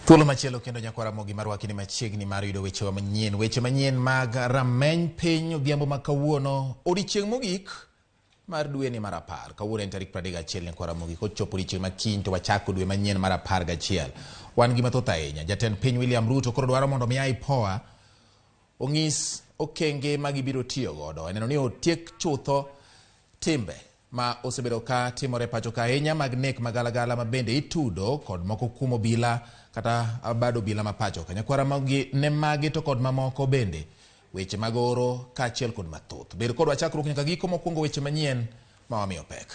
Thuolo machielo kendo nyakwar Ramogi marwaki ni machiegni mar yudo wechewa manyien. Weche manyien mag rameny piny odhiambo ma kawuono, odiechieng' mogik mar dweni mar 10. Kawuono en tarik 31 nyakwar Ramogi, kochopo odiechieng' ma kiny to wachako dwe manyien mar 11. Wan gi mathoth ahinya. Jatend piny William Ruto koro dwaro mondo mi IPOA ong'is okenge ma gibiro tiyo godo e neno ni otiek chutho timbe ma osebedo ka timore pacho ka ahinya mag nek magalagala ma bende itudo kod moko kuom obila kata bad obila ma pacho ka. Nyakwar Ramogi ne magi to kod mamoko bende weche mag oro kaachiel kod mathoth. Bed kodwa chakruok nyaka giko mokwongo weche manyien ma wamiyo pek.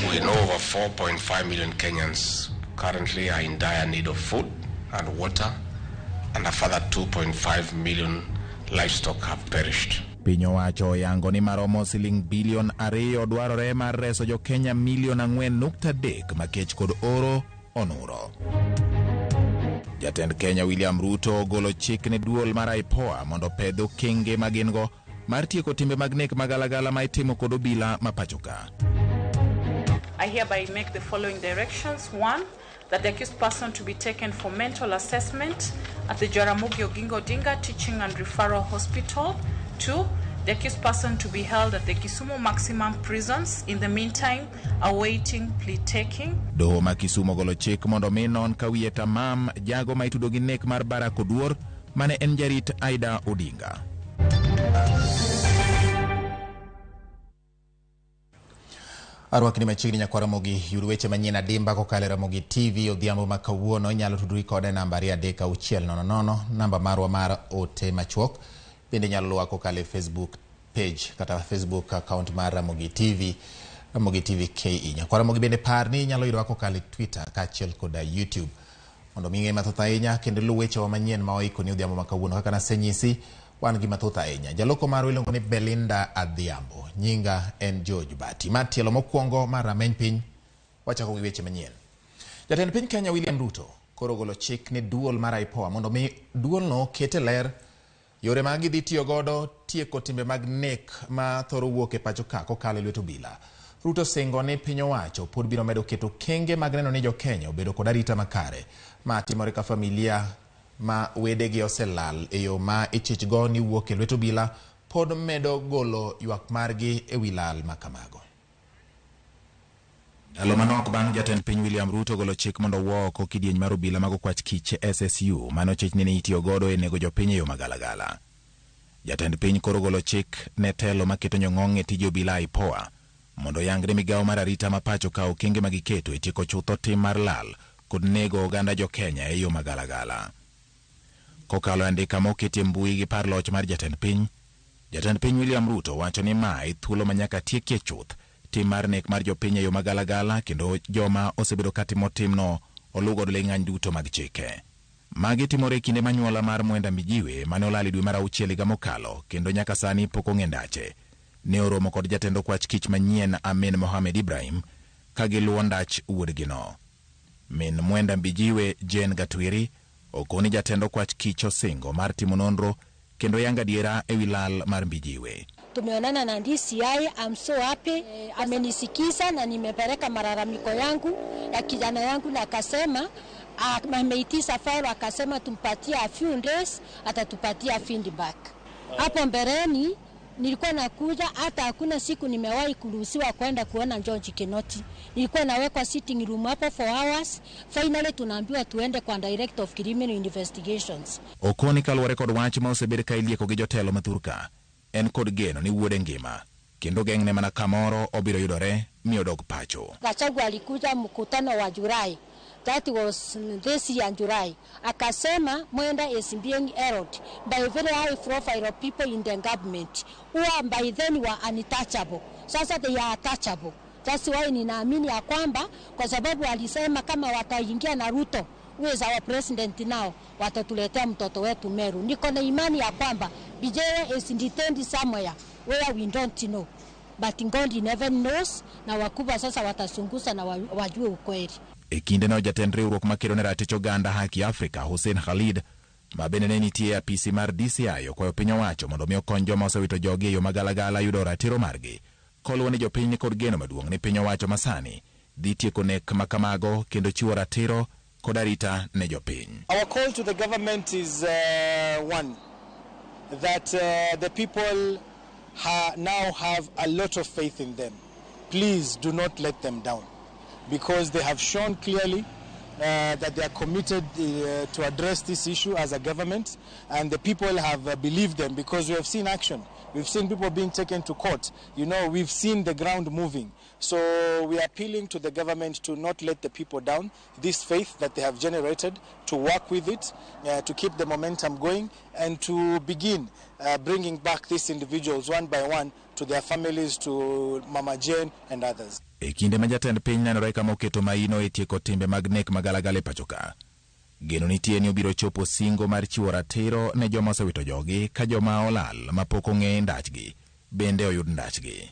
We know over 4.5 million Kenyans currently are in dire need of food and water, and a further 2.5 million livestock have perished. Piny owacho oyango ni maromo siling bilion 2 dwarore mar reso jo Kenya milion 4.3 ma kech kod oro onuro. Jatend Kenya William Ruto ogolo chik ne duol mar IPOA mondo opedh okenge ma gin go mar tieko timbe mag nek magalagala ma itimo kod obila ma pacho ka. I hereby make the following directions. 1, that the accused person to be taken for mental assessment at the Jaramogi Oginga Odinga Teaching and Referral Hospital. 2, the accused person to be held at the Kisumu Maximum Prisons in the meantime awaiting plea taking. Doho ma Kisumu ogolo chik mondo mi non ka wiye tamam jago ma itudo gi nek mar Barack Oduor mane en jarit Aida Odinga. Arwakni machiegni nyakwar Ramogi, yud weche manyien adimba kokalo e Ramogi TV odhiambo ma kawuono. Inyalo tudri kode e namba 23600, namba marwa mar ote machuok. Bende inyalo luwa kokalo e Facebook page kata Facebook account mar Ramogi TV, Ramogi TV KE. Nyakwar Ramogi bende par ni inyalo yudowa kokalo e Twitter kaachiel koda YouTube. Mondo mi ing'e mathoth ahinya kendo iluw wechewa manyien ma waikoni odhiambo ma kawuono. Kaka nasenyisi, wan gi mathoth ahinya. Jaloko marwa iluongo ni Belinda Adhiambo. Nyinga en George Bati. Ma tielo mokwongo mar rameny piny, wachako gi weche manyien. Jatend piny Kenya William Ruto koro ogolo chik ne duol mar IPOA mondo mi duolno oket e ler yore ma gidhi tiyo godo tieko timbe mag nek ma thoro wuok e pacho ka kokalo e lwet obila. Ruto singo ni piny owacho pod biro medo keto okenge mag neno ni jo Kenya obedo kod arita makare. Ma timore ka familia ma wedegi oselal e yo ma ichichgo ni wuok e lwet obila pod medo golo ywak margi e wi lal ma kamago. Ndalo manok bang' jatend piny William Ruto golo chik mondo owuo oko kidieny mar obila mag okwach kich SSU mane ochich ni ne itiyo godo e nego jopiny e yo magalagala. Jatend piny koro golo chik ne telo maketo nyong'ong' e tije obila IPOA mondo oyang ne migawo mar arita ma pacho ka okenge ma giketo e tieko chutho tim mar lal kod nego oganda jo Kenya e yo magalagala. Kokalo e andika ma oketi e mbui gi par loch mar jatend piny, jatend piny William Ruto wacho ni ma e thuolo ma nyaka tiekie chuth tim mar nek mar jopiny e yo magalagala kendo joma osebedo ka timo timno oluw godo ling'any duto mag chike. Magi timore e kinde ma nyuola mar Mwenda Mijiwe mane olal e dwe mar 6 higa mokalo kendo nyaka sani pok ong'e ndache ne oromo kod jatend okwach kich manyien Amin Mohamed Ibrahim ka giluwo ndach wuodgino. Min Mwenda Mbijiwe Jane Gatwiri okoni jatend okwach kich osingo mar timo nonro kendo yango adiera e wi lal mar Mbijiwe. Tumeonana na DCI, I'm so happy. Amenisikiza na nimepeleka malalamiko yangu ya kijana yangu na akasema ameitisha file, akasema tumpatie a few days atatupatia feedback. Hapo mbeleni nilikuwa nakuja, hata hakuna siku nimewahi kuruhusiwa kwenda kuona George Kinoti. Nilikuwa nawekwa sitting room hapo for hours. Finally tunaambiwa tuende kwa Director of Criminal Investigations. Okoni kaluwore kod wach ma osebed ka ilieko gi jotelo ma thurka, en kod geno ni wuode ngima kendo geng'ne mana kamoro obiro yudore mi odog pacho. Gachagua alikuja mkutano wa Julai. That was this year July. Akasema Mwenda is being held by very high profile people in the government who are by then were untouchable. Sasa they are touchable. That's why ninaamini ya kwamba kwa sababu alisema kama wataingia na Ruto who is our president now, watatuletea mtoto wetu Meru. Niko na imani ya kwamba Bijewe is detained somewhere where we don't know. But God never knows, na wakubwa sasa watachunguza na wajue ukweli. E kindeno jatend riwruok makedo ne ratich oganda Haki Afrika Hussein Khalid ma bende ne nitie e apisi mar DCI okwayo piny owacho mondo mi okony joma osewito jogi e yo magalagala yudo ratiro margi. Koluwo ni jopiny nikod geno maduong' ni piny owacho masani dhi tieko nek ma kamago kendo chiwo ratiro kod arita ne jopiny. Our call to the government is one, that the people now have a lot of faith in them. Please do not let them down, because they have shown clearly that they are committed to address this issue as a government, and the people have believed them because we have seen action. We've seen people being taken to court. You know, we've seen the ground moving. So we are appealing to the government to not let the people down, this faith that they have generated, to work with it, to keep the momentum going, and to begin bringing back these individuals one by one to their families, to Mama Jane and others. E kinde ma jatend piny nenore kama oketo maino e tieko timbe mag nek magalagala e pacho ka. Geno nitie ni obiro chopo singo mar chiwo ratiro ne joma osewito jogi ka joma olal mapok ong'e ndachgi bende oyud ndachgi.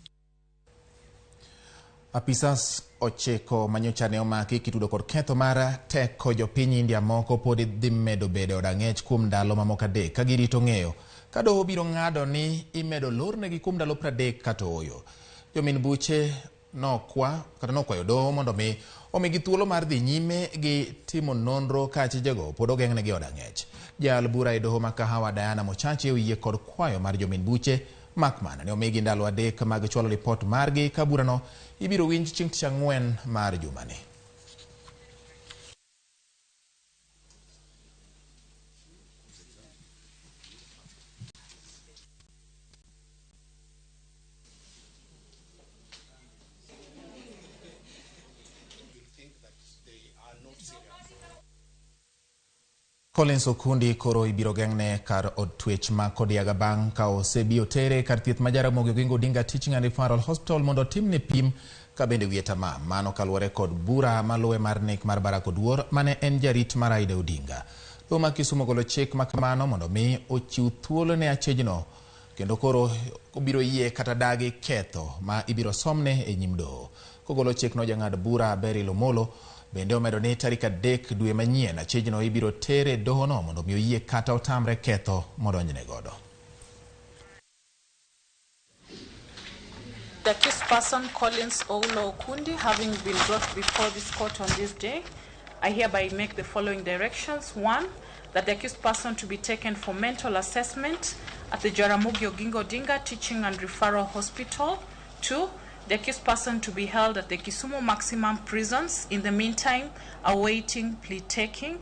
Apisas 9 manyocha ne omaki kitudo kod ketho mar teko jopiny India moko pod dhi medo bedo e od ang'ech kuom ndalo mamoko 3 ka girito ng'eyo ka doho biro ng'ado ni imedo lornegi kuom ndalo 30 kata ooyo. Jomin buche nokwayo doho mondo mi omigi thuolo mar dhi nyime gi timo nonro ka achijego pod ogeng'negi od ang'ech. Jal bura e doho ma Kahawa Diana Mochache oyie kod kwayo mar jomin buche mak mana ne omigi ndalo 3 mag chwalo ripot margi ka burano ibiro winj chieng' tich ang'wen mar jumani. Collins Okundi koro ibiro geng'ne kar od twech ma Kodiaga bang' ka osebi otere kar thieth ma Jaramogi Oginga Odinga Teaching and Referral Hospital mondo otimne pim ka bende wiye tamam. Mano kaluwore kod bura maluwe mar nek mar Barack Oduor mane en jarit mar Aida Odinga. Doho ma Kisumu ogolo chik ma kamano mondo mi ochiw thuolo ne achijno kendo koro obiro yie kata dagi ketho ma ibiro somne e nyim doho. Kogolo chikno jang'ad bura Beryl Omolo bende omedo ni tarik 3 dwe manyien achijno ibiro tere dohono mondo mi oyie kata otamre ketho modonjne godo. The accused person Collins Oulo Okundi, having been brought before this court on this day, I hereby make the following directions. 1, that the accused person to be taken for mental assessment at the Jaramogi Oginga Odinga Teaching and Referral Hospital. 2, the accused person to be held at the Kisumu Maximum Prisons, in the meantime awaiting plea taking.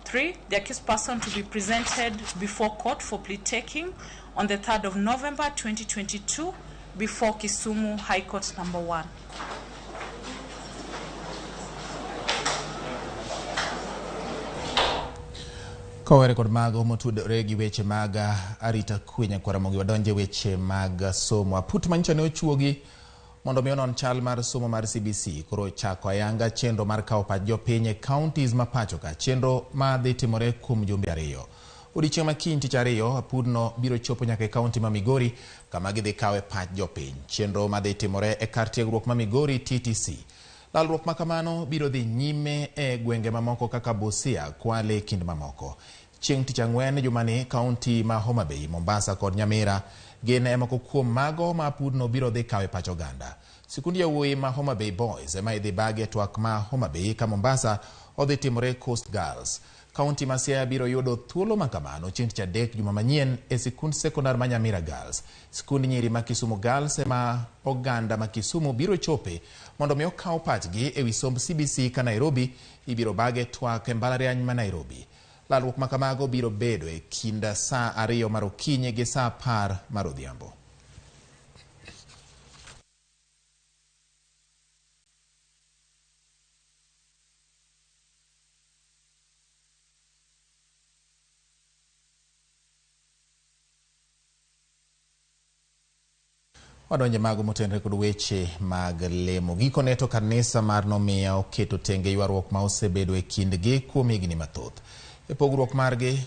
3, the accused person to be presented before court for plea taking on the 3rd of November 2022 before Kisumu High Court number 1. Kowere kod mago motudore gi weche mag arita kwe nyakwar Ramogi, wadonje weche mag somo. Aput manyicho ne ochuogi mondo mi onon chal mar somo mar CBC koro chako ayanga chenro mar kawo pach jopiny e counties ma pacho ka, chenro ma dhi timore kuom jumbe 2. Odiechieng' ma kiny tich ariyo, apudno biro chopo nyaka e kaunti ma Migori kama gidhi kawe pach jopiny. Chenro ma dhi timore e kar tiegruok ma Migori TTC. Lalruok ma kamano biro dhi nyime e gwenge mamoko kaka Busia, Kwale kind mamoko. Chieng' tich ang'wen jumani, kaunti ma Homa Bay, Mombasa kod Nyamira gin e moko kuom mago ma apudno biro dhi kawe pach oganda. Sikund yawuoyi ma Homa Bay Boys ema idhi bagi e twak ma Homa Bay ka Mombasa odhi timore Coast Girls. Kaunti ma Siaya biro yudo thuolo ma kamano chieng' tich adek juma manyien e sikund sekondar ma Nyamira Girls. Sikund nyiri ma Kisumu Girls ema oganda ma Kisumu biro chope mondo mi okaw pachgi ewi somb CBC ka Nairobi ibiro bage twak e mbalariany ma Nairobi. Lalruok ma kamago biro bedo e kind saa 2 mar okinyi gi saa 10 mar odhiambo. Wadonje mago motenore kod weche mag lemo. Gikone to kanisa mar Nomiya oketo tenge ywaruok ma osebedo e kindgi kuom higni mathoth. E pogruok margi,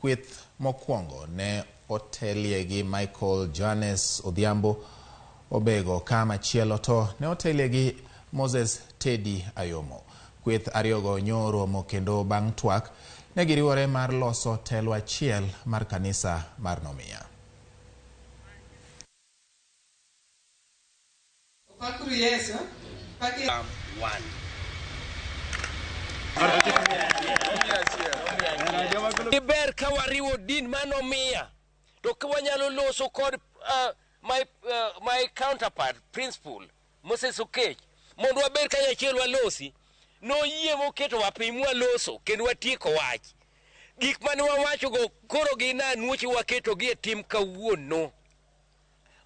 kweth mokwongo ne otelie gi Michael Johannes Odhiambo Obego ka machielo to ne otelie gi Moses Teddy Ayomo. Kweth ariyogo nyoromo kendo bang' twak ne giriwore mar loso telo achiel mar kanisa mar Nomiya. Pakuru Yesu. Paki One. Ber ka wariwo din manomiya to ka wanyalo loso kod my counterpart principal Moses Okech mondo waber kanyachiel walosi. Noyie moketowa piny mwaloso kendo watieko wach. Gik mane wawachogo koro gin anuoche waketogi e tim kawuono.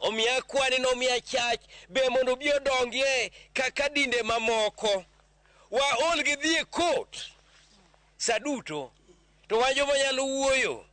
Omiyo akwani nomiya chach be mondo obi odongie kaka dinde mamoko. Waol gi dhi e kot sa duto to wan joma nyalo wuoyo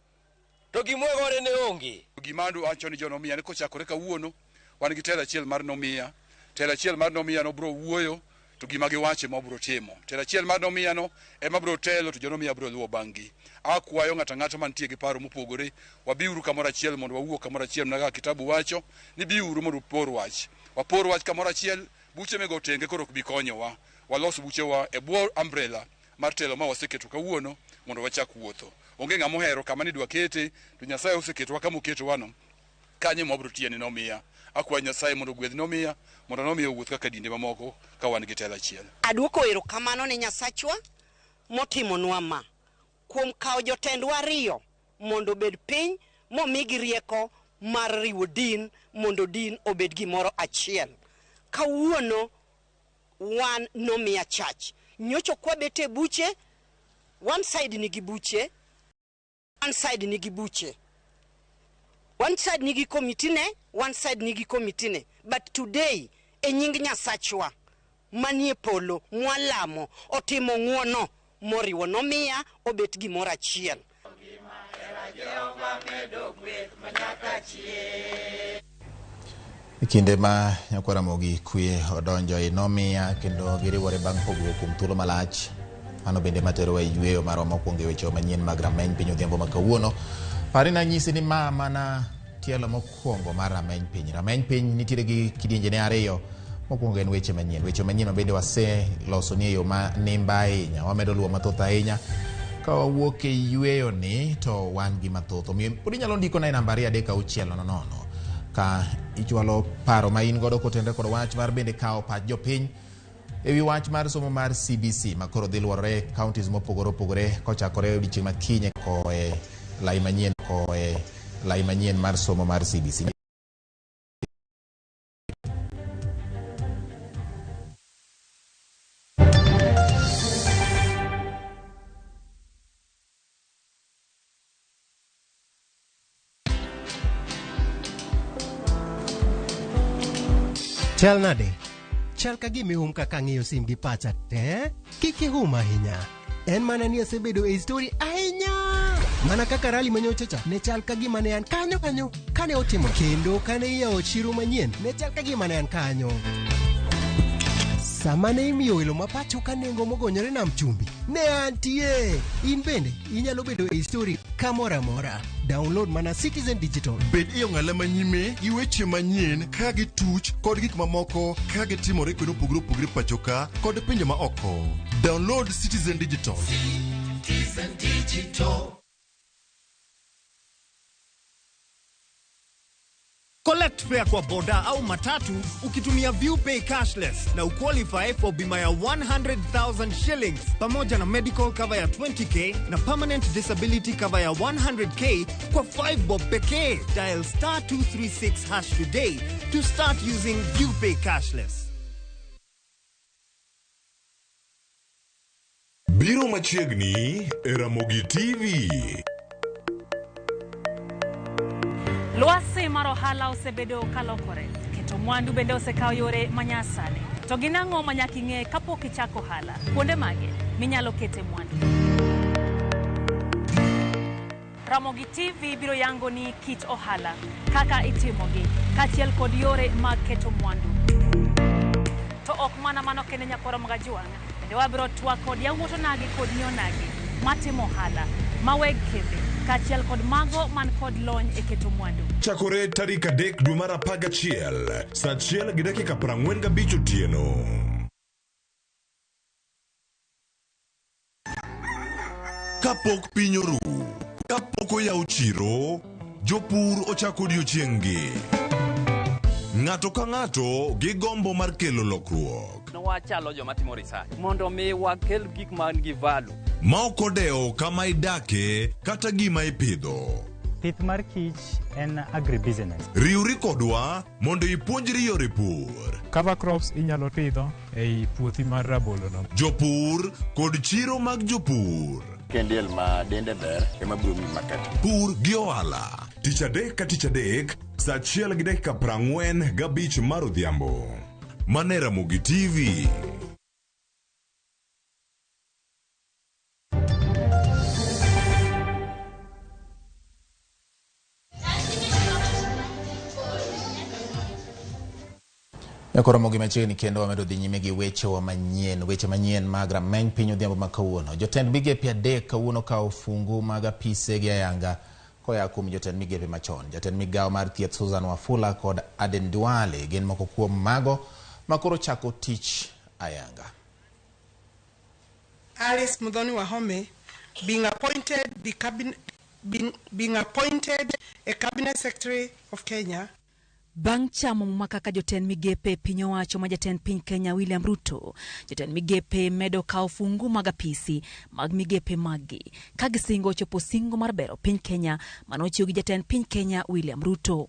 to gimwagore ne onge. Gima wacho ni jonomiya ni kochakore kawuono wan gi telo achiel mar nomiya. Telo achiel mar nomiya no bro wuoyo to gima giwacho ema bro timo. Telo achiel mar nomiya no ema bro telo to jonomiya bro luwo bang'-gi. Akwayo ng'ato ang'ata mantie gi paro mopogore, wabiuru kamoro achiel mondo wawuo kamoro achiel mana kaka kitabu wacho ni biuru mondo upor wach. Wapor wach kamoro achiel, buche mego tenge koro ok bi konyowa. Walos buchewa e bwo umbrella mar telo ma waseketo kawuono mondo wachak wuotho. Onge ng'ama ohero kama nidwa kete, to Nyasaye oseketowa kama oketowano. Kanyo ema wabiro tiye ni nomiya. Akwayo Nyasaye mondo ogwedh nomiya, mondo nomiya owuoth kaka dinde mamoko ka wan gi telo achiel. Aduoko erokamano ne Nyasachwa motimonwa ma kuom kawo jotendwa ariyo mondo obed piny momigi rieko mar riwo din mondo din obed gimoro achiel. Kawuono wan nomiya church. Nyocha kwabet e buche, one side nigi buche, one side nigi buche. One side nigi committee ne, one side nigi committee ne. But today, e nying Nyasachwa manie polo mwalamo otimo ng'uono moriwo nomiya obet gimoro achiel. E kinde ma nyakwar Ramogi kwe odonjo e nomiya kendo giriwore bang' pogruok kuom thuolo malach. Mano bende materowa e yweyo marwa mokwongo e weche manyien mag rameny piny odhiambo ma kawuono. Parina nyisi ni ma mana tielo mokwongo mar rameny piny. Rameny piny nitiere gi kidienjene ariyo. Mokwongo en weche manyien. Weche manyien ma bende waseloso ni e yo ma nimba ahinya. Wamedo luwo mathoth ahinya. Ka wawuok e yweyo ni to wan gi mathoth. Omiyo pod inyalo ndikona e namba 23600 ka ichwalo paro ma in godo kotenore kod wach mar bende kawo pach jopiny ewi wach mar somo mar CBC ma koro dhi luorore e counties mopogore opogore kochakore odiochieng' ma kiny koe lai manyien koe lai manyien mar somo mar CBC. Chal nade? Chal ka gima ihum kaka ang'iyo sim gi pacha te. Kik ihum ahinya. En mana ni asebedo e story ahinya. Mana kaka rally manyocha cha ne chal ka gima ne an kanyo kanyo kane otimo kendo kane iyawo chiro manyien ne chal ka gima ne an kanyo. Sama ne imiyo welo ma pacho ka nengo mogonyore nam chumbi ne antie. In bende inyalo bedo e story kamoro amora. Download mana Citizen Digital. Bed e ong'ala manyime gi weche manyien ka gituch kod gik mamoko ka gitimore kuonde mopogore opogore pacho ka kod pinje ma oko. Download Citizen Digital. Citizen Digital. Collect fare kwa boda au matatu ukitumia ViewPay cashless na uqualify for bima ya 100,000 shillings pamoja na medical cover ya 20k na permanent disability cover ya 100k kwa 5 bob pekee. Dial star 236 hash today to start using ViewPay cashless. Biro machiegni e Ramogi TV. Lwasi mar ohala osebedo kalokore, keto mwandu bende osekawo yore manyasani. To gin ang'o ma nyaka ing'e kapok ichako ohala? Kuonde mage minyalo kete mwandu? Ramogi TV biro yango ni kit ohala, kaka itimogi, kaachiel kod yore mag keto mwandu. To ok mana mano kende nyakwaro Magajuang', bende wabiro twak kod yawuot onagi kod nyi onagi matimo ohala, ma weg kembe, kaachiel kod mago man kod lony e keto mwandu. Chakore tarik 3 dwe mar 11 saa 1:45 otieno. Kapok piny oru, kapok oyaw chiro, jopur ochako odiochieng'-gi. Ng'ato ka ng'ato gi gombo mar kelo lokruok. Wachalo joma timo research mondo mi wakel gik man gi value. Ma ok odewo kama idake kata gima ipidho. Pith mar kich en agribusiness. Riwri kodwa mondo ipuonjri yore pur. Cover crops inyalo pidho ei puothi mar rabolo no. Jopur kod chiro mag jopur. Kendiel ma dende ber ema biro miyi market. Pur gi ohala. Tich adek ka tich adek, saa 1:45 mar odhiambo. Mane Ramogi TV. Koro machiegni kendo wamedo dhi nyime gi wechewa manyien, weche manyien mag rameny piny odhiambo ma kawuono. Jotend migepe adek kawuono kawo fungu mag apise gi ayanga koa kuom jotend migepe machon. Jatend migawo mar thieth Susan Wafula kod Aden Duale gin moko kuom mago makoro chako tich ayanga. Alice Muthoni Wahome being appointed the cabinet being appointed a cabinet secretary of Kenya. Bang' chamo muma kaka jotend migepe piny owacho ma jatend piny Kenya William Ruto, jotend migepe medo kawo fungu mag apisi mag migepe maggi ka gisingo chopo singo mar bero piny Kenya manochiw gi jatend piny Kenya William Ruto.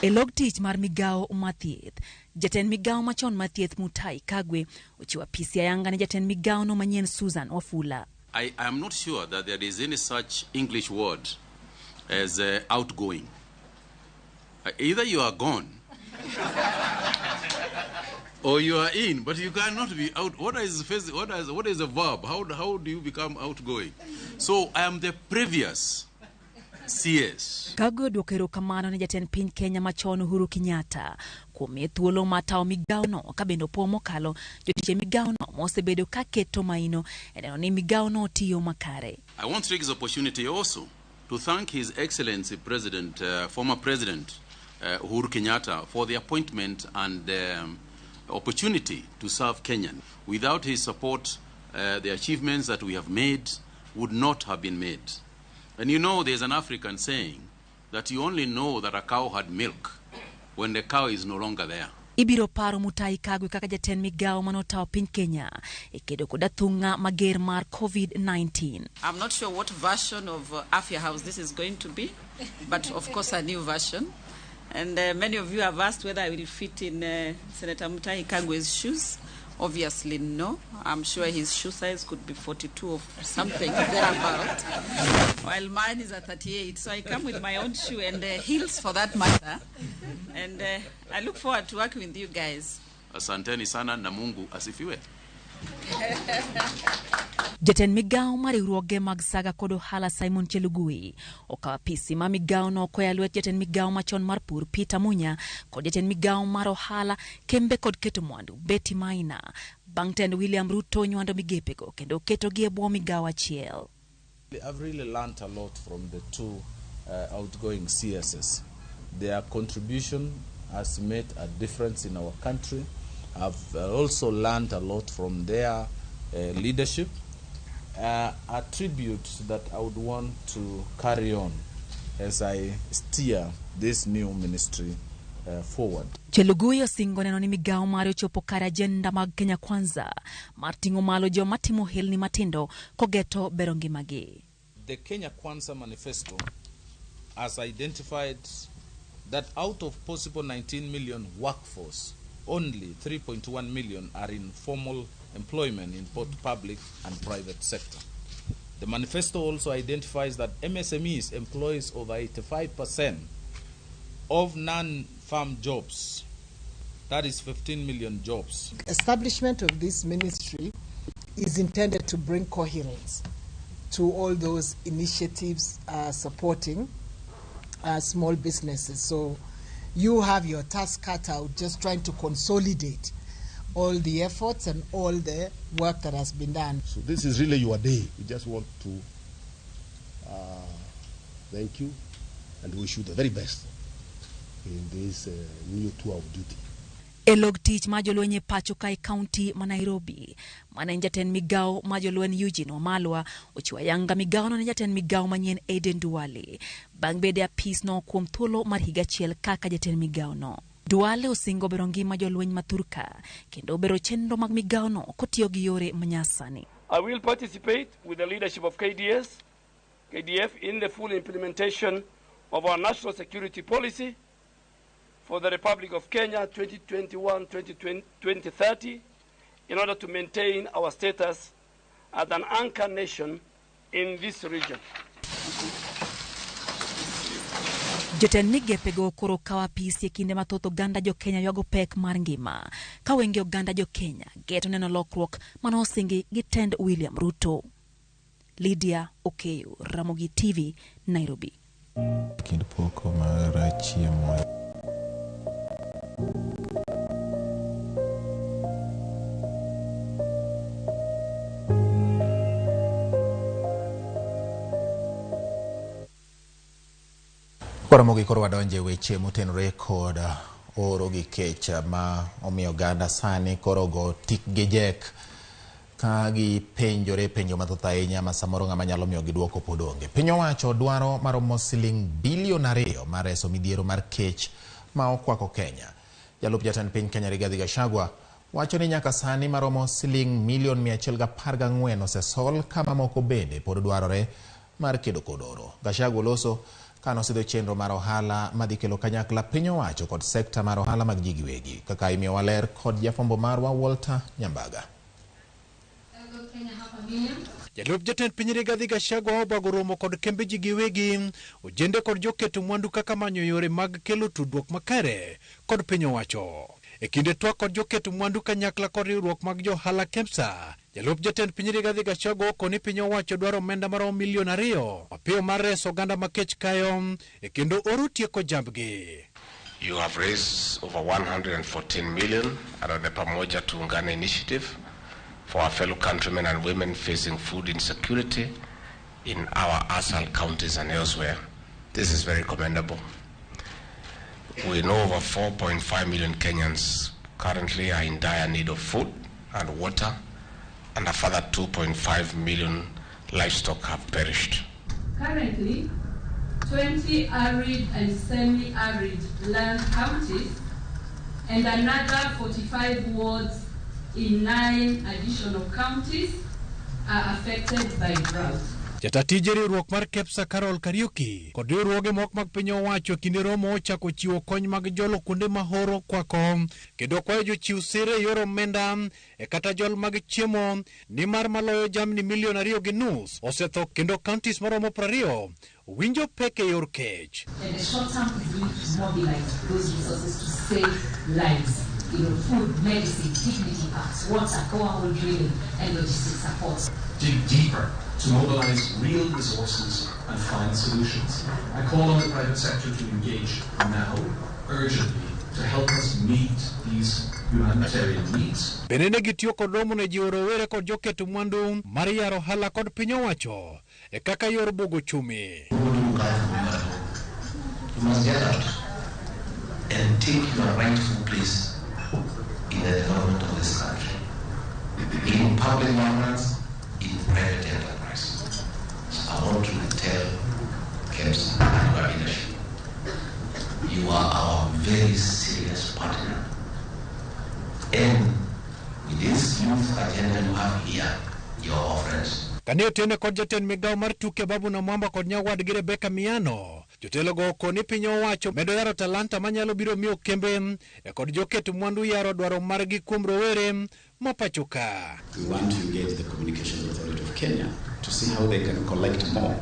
E log tich mar migawo mar thieth, jatend migawo machon mar thieth Mutahi Kagwe ochiwo apisi ayanga ne jatend migawo no manyien Susan Wafula. I am not sure that there is any such English word as outgoing. Either you are gone or you are in, but you cannot be out. What is a verb? How do you become outgoing? So I am the previous CS. Kagwe odwoko erokamano ne jatend piny Kenya machon Uhuru Kenyatta kuom miye thuolo mar tawo migawono ka bende opuo mokalo jotich e migawono mosebedo ka keto maino e neno ni migawono tiyo makare. I want to take this opportunity also to thank His Excellency President, former President Uhuru Kenyatta for the appointment and opportunity to serve Kenya. Without his support, the achievements that we have made would not have been made. And you know, there's an African saying that you only know that a cow had milk when the cow is no longer there. Ibiro paro Mutahi Kagwe kaka jatend migawo manotawo piny Kenya e kedo kod athung'a mager mar COVID-19. I'm not sure what version of Afya House this is going to be, but of course a new version. And many of you have asked whether I will fit in Senator Mutahi Kagwe's shoes. Obviously no. I'm sure his shoe size could be 42 or something thereabout, while mine is a 38. So I come with my own shoe and heels for that matter. And I look forward to working with you guys. Asanteni sana na Mungu asifiwe. Jatend migawo mar riwruoge mag saga kod ohala Simon Chelugui okawo apisi ma migawo no koya lwet jatend migawo machon mar pur Peter Munya kod jatend migawo mar ohala kembe kod keto mwandu Betty Maina bang' tend William Ruto nywando migepego kendo ketogi e bwo migawo achiel. I've really learnt a lot from the two outgoing CSs. Their contribution has made a difference in our country. I've also learned a lot from their leadership. Attributes that I would want to carry on as I steer this new ministry forward. Chelugui osingo neno ni migawo mare ochopo kar agenda mag Kenya Kwanza mar ting'o malo joma timo ohelni matindo kogeto bero ngimagi. The Kenya Kwanza manifesto has identified that out of possible 19 million workforce, only 3.1 million are in formal employment in both public and private sector. The manifesto also identifies that MSMEs employs over 85% of non-farm jobs. That is 15 million jobs. Establishment of this ministry is intended to bring coherence to all those initiatives supporting small businesses. So you have your task cut out just trying to consolidate all the efforts and all the work that has been done. So this is really your day. We just want to thank you and wish you the very best in this new tour of duty. E log tich mar jolweny e pacho kae kaunti ma Nairobi, mane en jatend migawo mar jolweny Eugene Wamalwa ochiwo ayanga migawono ne jatend migawo manyien Aden Duale bang' bedo e apisno kuom thuolo mar higa achiel kaka jatend migawono. Duale osingo bero ngima jolweny ma thurka kendo bero chenro mag migawono kotiyo gi yore manyasani. I will participate with the leadership of KDS, KDF in the full implementation of our national security policy for the Republic of Kenya 2021-2030 in order to maintain our status as an anchor nation in this region. Jotend migepego koro kawo apisi e kinde ma thoth oganda jo Kenya ywago pek mar ngima, ka wenge oganda jo Kenya geto neno lokruok mane osingi gi tend William Ruto. Lydia Okeyo, Ramogi TV, Nairobi. Kind poko mar chiemo Ramogi koro wadonje weche motenore kod oro gi kech ma omiyo oganda sani koro go tik gi jek ka gipenjore penjo mathoth ahinya ma samoro ng'ama nyalo miyo gi duoko pod onge. Piny owacho dwaro maromo siling bilion 2 mar reso midhiero mar kech ma okwako Kenya. Jalup jatend piny Kenya Rigathi Gachagua wacho ni nyaka sani maromo siling milion 114 osesol ka mamoko bende pod dwarore mar kedo kod oro. Gachagua loso kanosidho chenro mar ohala madhi kelo kanyakla piny owacho kod sekta mar ohala mag ji giwegi, kaka imiyowa ler kod jafwambo marwa Walter Nyambaga. Jalup jatend piny Rigathi Gachagua obago romo kod kembe ji giwegi, ojende kod joketo mwandu kaka manyo yore mag kelo tudruok makare kod piny owacho. E kinde twak kod joketo mwandu kanyakla kod riwruok mag johala KEMSA, jalup jatend piny Rigathi Gachagua okoni piny owacho dwaro omenda maromo milion 2 mapiyo mar reso oganda ma kech kayo e kendo oro tieko jambgi. You have raised over 114 million under the Pamoja Tuungane initiative for our fellow countrymen and women facing food insecurity in our ASAL counties and elsewhere. This is very commendable. We know over 4.5 million Kenyans currently are in dire need of food and water, and a further 2.5 million livestock have perished. Currently, 20 arid and semi-arid land counties and another 45 wards in 9 additional counties are affected by drought. Jatatije riwruok mar KEPSA Carol Kariuki kod riwruoge moko mag piny owacho kinde romo ochako chiwo kony mag jolo kuonde ma horo kwako kendo kwayo jochiw sir e yor omenda e kata jol mag chiemo nimar maloyo jamni milion 2.5 osetho kendo counties maromo 20 winjo pek e yor kech. And the short term is really to mobilize those resources to save lives. You know, food, medicine, dignity packs, water, borehole drilling, and logistic support. Dig deeper to mobilize real resources and find solutions. I call on the private sector to engage now, urgently, to help us meet these humanitarian needs. Bende ne gitiyo kod romo ne jiwo rowere kod joketo mwandu mar yaro ohala kod piny owacho e kaka yor bugo chumi. You must get out and take your rightful place in the development of this country, in public governance, in private enterprise. So I want to tell KEMSA and your leadership, you are our very serious partner. And with this youth agenda you have here, you are our friends. Kane otene kod jatend migawo mar tuke Babu Namwamba kod nyawadgi Rebecca Miano, jotelogo okoni piny owacho medo yaro talanta manyalo biro miyo kembe e kod joket mwandu yaro dwaro margi kuom rowere ma pacho ka. We want to engage the Communications Authority of Kenya to see how they can collect more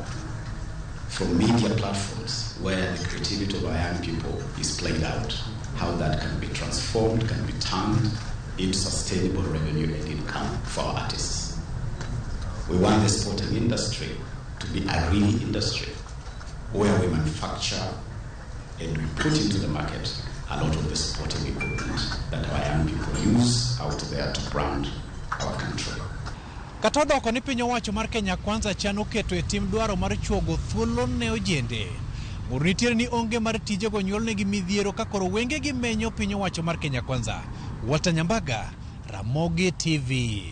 from media platforms where the creativity of our young people is played out, how that can be transformed, can be turned into sustainable revenue and income for our artists. We want the sporting industry to be a real industry where we manufacture and we put into the market a lot of the sporting equipment that our young people use out there to brand our country. Kata odoko ni piny owacho mar Kenya Kwanza chano keto e tim dwaro mar chuogo thuolo ne ojende Ng'ur nitiere ni onge mar tijego nyuolnegi midhiero ka koro wengegi menyo piny owacho mar Kenya Kwanza. Walter Nyambaga, Ramogi TV.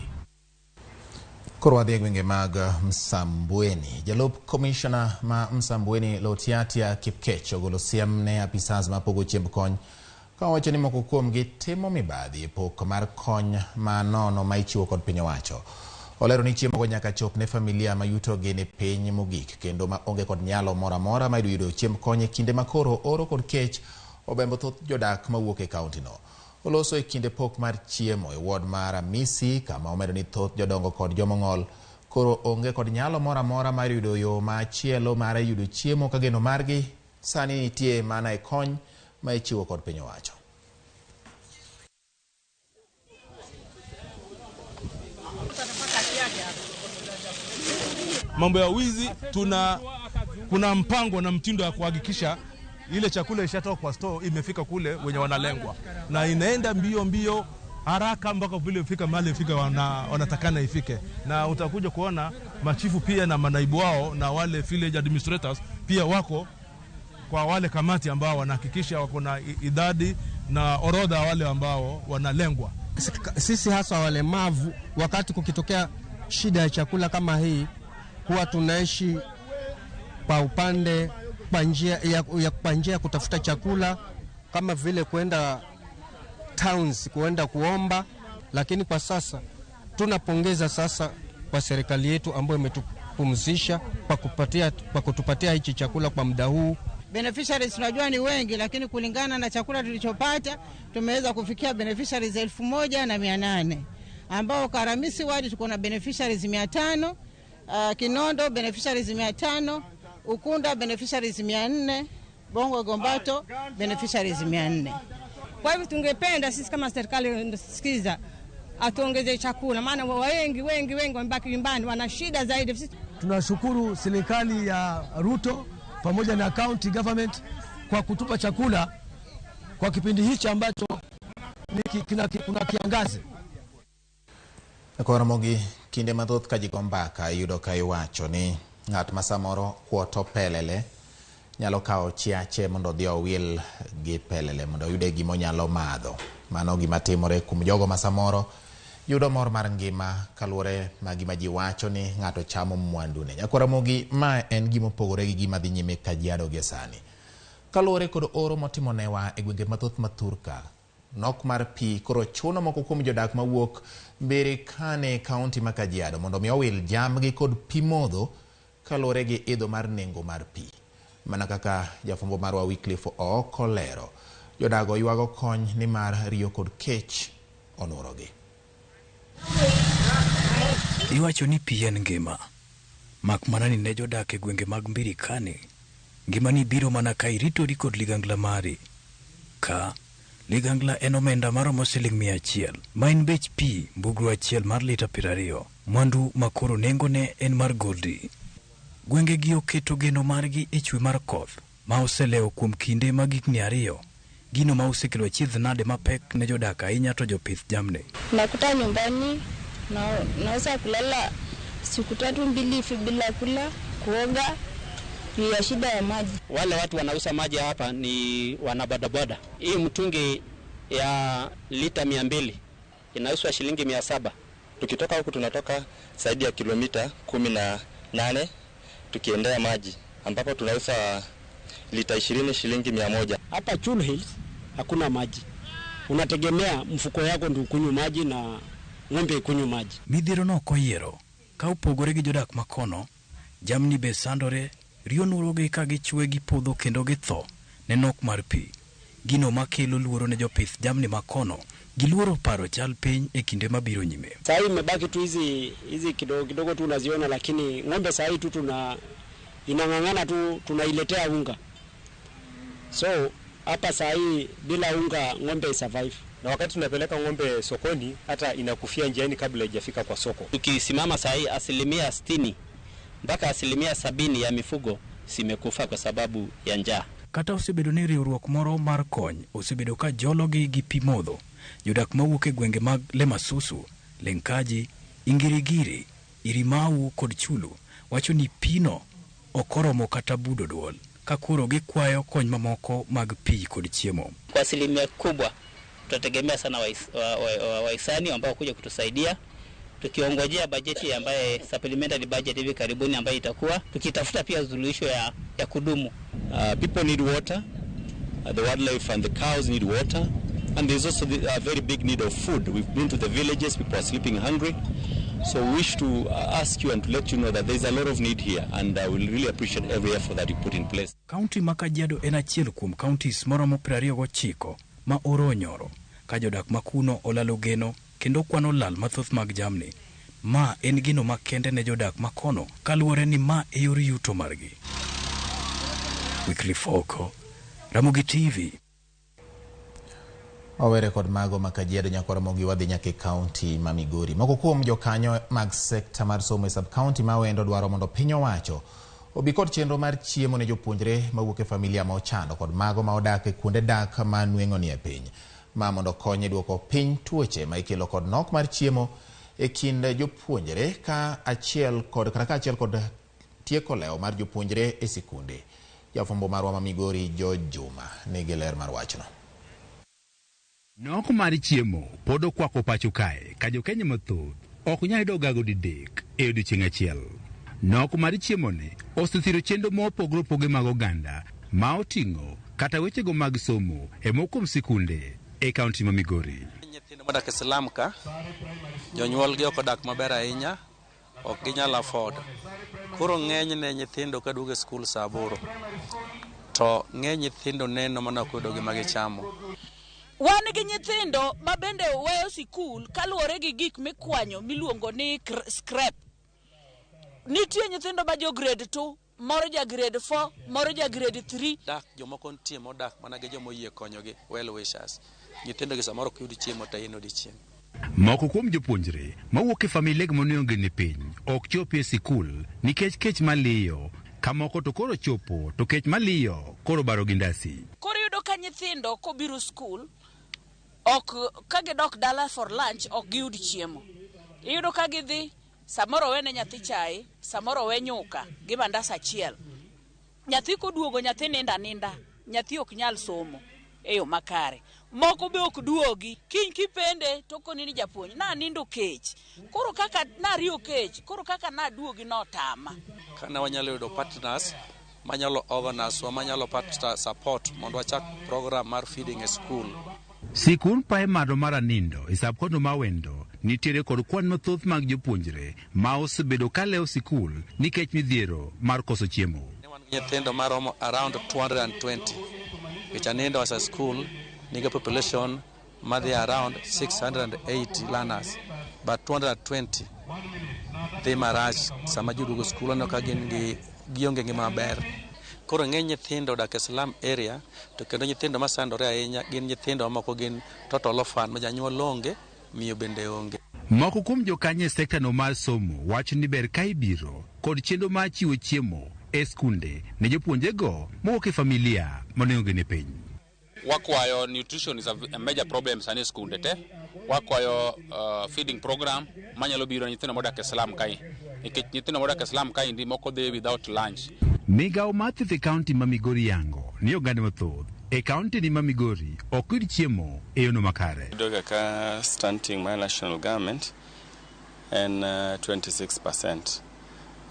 Koro wadhi e gwenge mag Msambweni. Jalup komishona ma Msambweni Lotiatia Kipkech ogolo siem ne apisas mapogo chiemb kony ka owacho ni moko kuomgi timo mibadhi e pok mar kony ma nono ma ichiwo kod piny owacho. Olero ni chiemogo nyaka chop ne familia ma yutogi ni piny mogik kendo ma onge kod nyalo moro amora mar yudo chiemb kony e kinde ma koro oro kod kech obembo thoth jodak mawuok e kauntino. Oloso e kinde pok mar chiemo e ward mar Amisi kama omedo ni thoth jodongo kod jomong'ol koro onge kod nyalo moro amora mar yudo yo machielo mar yudo chiemo ka geno margi sani nitie mana e kony ma ichiwo kod piny owacho. Mambo ya wizi, kuna mpango na mtindo ya kuhakikisha ile chakula ishatoka kwa store imefika kule wenye wanalengwa, na inaenda mbio mbio haraka mpaka vile ifika mahali ifika wanatakana ifike. Na utakuja kuona machifu pia na manaibu wao na wale village administrators pia wako kwa wale kamati ambao wanahakikisha wako na idadi na orodha wale ambao wanalengwa. Sisi hasa walemavu, wakati kukitokea shida ya chakula kama hii, huwa tunaishi kwa upande kwa njia ya kutafuta chakula kama vile kwenda towns kuenda kuomba. Lakini kwa sasa tunapongeza sasa kwa serikali yetu ambayo imetupumzisha kwa kutupatia hichi chakula kwa muda huu. Beneficiaries tunajua ni wengi, lakini kulingana na chakula tulichopata tumeweza kufikia beneficiaries 1800, ambao Karamisi wadi tuko na beneficiaries 500, Kinondo beneficiaries 500, Ukunda beneficiaries 400, Bongo Gombato beneficiaries 400. Kwa hivyo tungependa sisi kama serikali sikiza atuongeze chakula, maana wengi wengi wengi wamebaki nyumbani wana shida zaidi. Tunashukuru serikali ya Ruto pamoja na county government kwa kutupa chakula kwa kipindi hichi ambacho kuna kiangazi. Kwa Ramogi, kinde mathoth ka ji go mbaka iyudo ka iwacho ni ng'at ma samoro kuoto pelele nyalo kawo chiache mondo odhi owil gi pelele mondo oyude gima onyalo madho. Mano gima timore kuom jogo ma samoro yudo mor mar ngima kaluwore ma gima ji wacho ni ng'ato chamo mwandune. Nyakwa Ramogi, ma en gima opogore gi gima dhi nyime Kajiado gie sani. Kaluwore kod oro motimonewa e gwenge mathoth ma thurka, nok mar pi koro chuno moko kuom jodak mawuok Mbirikane kaunti ma Kajiado mondo mi owil jambgi kod pi modho kaluwore gi idho mar nengo mar pi. Mana kaka jafwambo marwa Wycliffe Ooko olero, jodago ywago kony nimar riyo kod kech onurogi. Iwacho ni pi en ngima, mak mana ni ne jodak e gwenge mag Mbirikane, ngimani biro mana ka iritori kod ligangla mari. Ka ligangla en omenda maromo siling 100, ma en bech pi mbugru achiel mar lita 20, mwandu makoro nengone en mar goldi. Gwengegi oketo geno margi e chwe mar koth ma oselewo kuom kinde mag higni 2, gino ma osekelo achiedh nade mapek ne jodak ahinya to jopith jamni. Nakuta nyumbani naweza kulala siku 3-2 hivi bila kula, kuoga juu ya shida ya maji. Wale watu wanauza maji hapa ni wanabodaboda. Hii mtungi ya lita 200 inauzwa shilingi 700. Tukitoka huku tunatoka zaidi ya kilomita 18 tukiendea maji, ambapo tunauza lita 20 shilingi 100. Hapa Chulu Hills hakuna maji. Unategemea mfuko yako ndio ukunywe maji na ng'ombe ikunywe maji. Midhiero no ok oyiero ka opogore gi jodak makono, jamni be sandore, riyo nurogi ka gichwe gipodho kendo githo ne nok mar pi. Gino makelo luoro ne jopith jamni makono, giluoro paro chal piny e kinde mabiro nyime. Saa hii imebaki tu hizi kidogo kidogo tu unaziona, lakini ng'ombe saa hii tu tuna inang'ang'ana tu, tunailetea unga. So hapa saa hii bila unga ng'ombe survive. Na wakati tunapeleka ng'ombe sokoni hata inakufia njiani kabla haijafika kwa soko. Tukisimama saa hii 60% mpaka 70% ya mifugo simekufa kwa sababu ya njaa. Kata osebedo ni riwruok moro mar kony osebedo ka jologi gi pi modho, jodak mawuok e gwenge mag Lemasusu, Lenkaji, Ingirigiri, Irimau kod Chulu wacho ni pino ok oromo kata budo duol. Ka koro gikwayo kony mamoko mag pi kod chiemo. Kwa asilimia kubwa tutategemea sana wahisani ambao kuja kutusaidia, tukiongojea bajeti ambaye supplementary budget hivi karibuni ambayo itakuwa tukitafuta pia suluhisho ya kudumu. People need water, the wildlife and the cows need water, and there's also a very big need of food. We've been to the villages, people are sleeping hungry. So we wish to ask you and to let you know that there's a lot of need here, and we'll really appreciate every effort that you put in place. Kaunti ma Kajiado en achiel kuom counties moromo 29 ma oro onyoro, ka jodak ma kuno olalo geno kendo kwano lal mathoth mag jamni. Ma en gino makende ne jodak ma kono kaluwore ni ma e yor yuto margi. Wycliffe Oko, Ramogi TV. Wawere kod mago ma Kajiado nyaka Ramogi wadhi nyaka e kaunti ma Migori. Moko kuom jokanyo mag sekta mar somo e sub-county ma Awendo dwaro mondo piny owacho obi kod chenro mar chiemo ne jopuonjre mawuok e familia ma ochando kod mago ma odak e kuonde dak ma nweng'o ni e piny. Ma mondo kony e duoko piny tuoche ma ikelo kod nok mar chiemo e kind jopuonjre ka achiel kod kata kaachiel kod tieko lewo mar jopuonjre e sikunde. Jafwambo marwa ma Migori George Juma nigi ler mar wachno. Nok mar chiemo pod okwako pacho kae ka jokenya mathoth ok nyal yudo gago didek e odiechieng' achiel. Nok mar chiemo ni osethiro chenro mopogore opogore mag oganda ma oting'o kata wechego mag somo e moko kuom sikunde e kaunti ma Migori. Nyithindo modak e slum ka, jonyuolgi ok odak maber ahinya, ok ginyal afford. Koro ng'enyne nyithindo kaduogo e skul saa 8, to ng'eny nyithindo neno mana ok oyudo gima gichamo. Wan gi nyithindo ma bende weyo sikul kaluwore gi gik mikwanyo miluongo ni scrap. Nitie nyithindo ma jo grade 2, moro ja grade 4, moro ja grade 3. Dak jomoko nitie modak mana gi joma oyie konyogi, well wishers. Nyithindo gi samoro ok yud chiemo te in odiechieng'. Moko kuom jopuonjre mawuok e familia monwang'o ni piny ok chopi e sikul nikech kech maliyo, ka moko to koro chopo to kech maliyo koro baro gi ndasi. Koro iyudo ka nyithindo kobiro skul, ok ka gidok dala for lunch ok giyud chiemo. Iyudo ka gidhi samoro wene nyathi chai, samoro we nyuka gi mandas achiel. Nyathi koduogo nyathi ninda ninda, nyathi ok nyal somo e yo makare. Moko be ok duogi, kiny kipende to koni ni japuonj nanindo kech. Koro kaka nariyo kech, koro kaka naduogi notama. Kana wanyalo yudo partners manyalo organize wa manyalo partner support mondo wachak program mar feeding e school. Sikund praimar mar Anindo e sub-county ma Awendo nitiere kod kwan mathoth mag jopuonjre ma osebedo ka lewo sikul nikech midhiero mar koso chiemo. Nyithindo maromo around 220. Nikech Anindo as a school nigi population madhi around 680 learners, but 220 dhi marach sama ji duogo skul aneno ka gin gi gionge ngima maber. Koro ng'eny nyithindo odak e slum area, to kendo nyithindo masandore ahinya gin nyithindo mamoko gin total orphan ma janyuol onge, miyo bende onge. Moko kuom jokanyo e sekta no mar somo wacho ni ber ka ibiro kod chenro mar chiwo chiemo e skunde ne jopuonjrego mowuok e familia monwang'o ni piny. Wakwayo nutrition is a major problem sani e skunde te. Wakwayo feeding program manyalo biro ne nyithindo modak e slum kae. Nikech nyithindo modak e slum kae ndi moko dhi without lunch. Migawo mar thieth e kaunti ma Migori yango ni oganda mathoth e kaunti ni ma Migori ok yud chiemo e yono makare. Yudo ka stunting mar national government en 26%.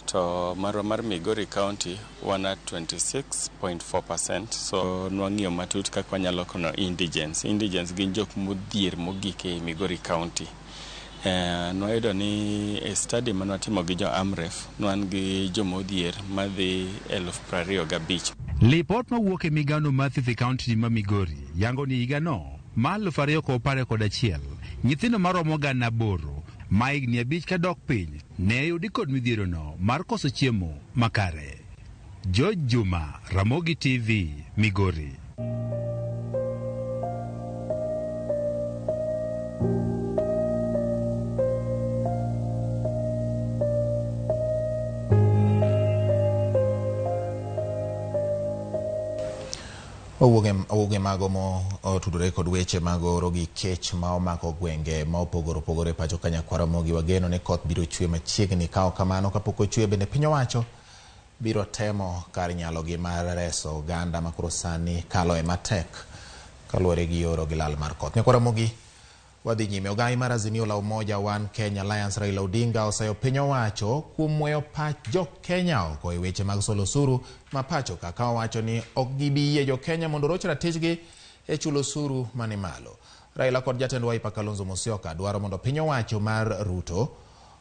To marwa mar Migori County wan at 26.4%. So nwang'iyo matut kaka wanyalo kono indigents. Indigents gin jok modhier mogik e Migori County. Nwayudo ni e study manwatimo gi jo AMREF, nwan gi jomodhier madhi 25,000. Lipot mawuok e migawono mar thieth e kaunti ma Migori yango ni higano mar 2021 nyithindo maromo 8,000 ma higni 5 kadok piny ne oyudi kod midhierono mar koso chiemo makare. George Juma, Ramogi TV, Migori. Owuoge mago mo otudore kod weche mag oro gi kech ma omako gwenge ma opogore opogore pacho ka Nyakwar Ramogi. Wageno ni koth biro chwe machiegni. Ka ok kamano kapok ochwe bende piny owacho biro temo kar nyalogi mar reso oganda ma koro sani kalo e matek kaluwore gi oro gi lal mar koth. Nyakwar Ramogi, wadhi nyime. Ogai mar Azimio la Umoja One Kenya Alliance Raila Odinga oseyo piny owacho kuom weyo pach jo Kenya oko e weche mag solo osuru ma pacho ka, ka owacho ni ok gibi yie jo Kenya mondo oroch ratichgi e chulo osuru mani malo. Raila kod jatend Wiper Kalonzo Musyoka dwaro mondo piny owacho mar Ruto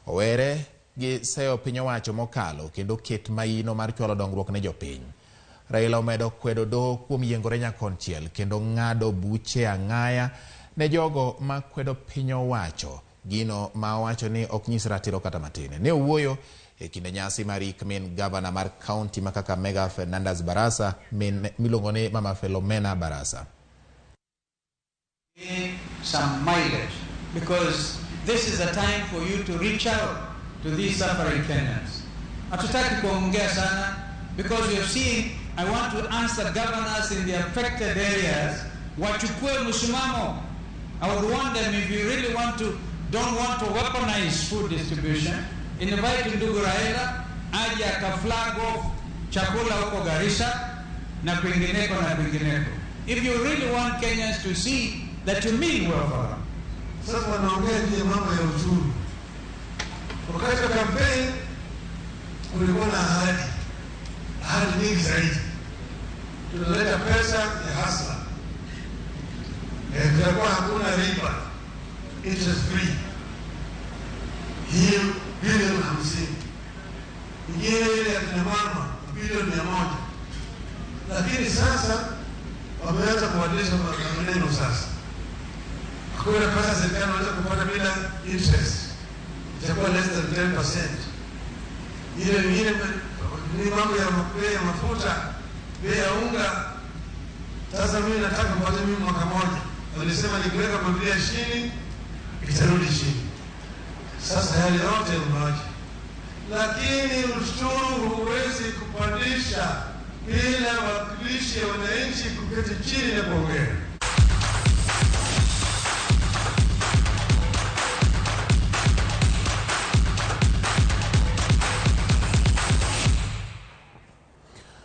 owere gi seyo piny owacho mokalo kendo ket maino mar chwalo dongruok ne jopiny. Raila omedo kwedo doho kuom yiengore nyakonchiel kendo ng'ado buche ang'aya ne jogo ma kwedo piny owacho, gino ma owacho ni ok nyis ratiro kata matin. Ne owuoyo e kinde nyasi mar ik min gavana mar kaunti ma Kakamega Fernandes Barasa, min miluongo ni Mama Philomena Barasa. Some mileage, because this is a time for you to reach out to these suffering Kenyans. Hatutaki kuongea sana because we have seen. I want to ask the governors in the affected areas wachukue msimamo. I would want them, if you really want to, don't want to weaponize food distribution, invite ndugu Raila aje aka flag off chakula huko Garissa na kwingineko na kwingineko. If you really want Kenyans to see that you mean well for them. Sasa wanaongea juu ya mambo ya uchumi. Wakati wa kampeni kulikuwa na ahadi, ahadi nyingi zaidi. Tunaleta pesa ya hustler, kutakuwa hakuna riba, interest free, hiyo bilioni 50, ingine ile ya kina mama bilioni 100. Lakini sasa wameanza kubadilisha maneno sasa. Hakuna pesa serikali inaweza kupata bila interest, itakuwa less than 10%. Ile nyingine ni mambo ya bei ya mafuta, bei ya unga. Sasa mimi nataka kupata mimi mwaka moja, walisema nikiweka Biblia chini itarudi chini. Sasa yale yote umeacha, lakini ushuru huwezi kupandisha bila wakilishi ya wananchi kuketi chini na kuongea.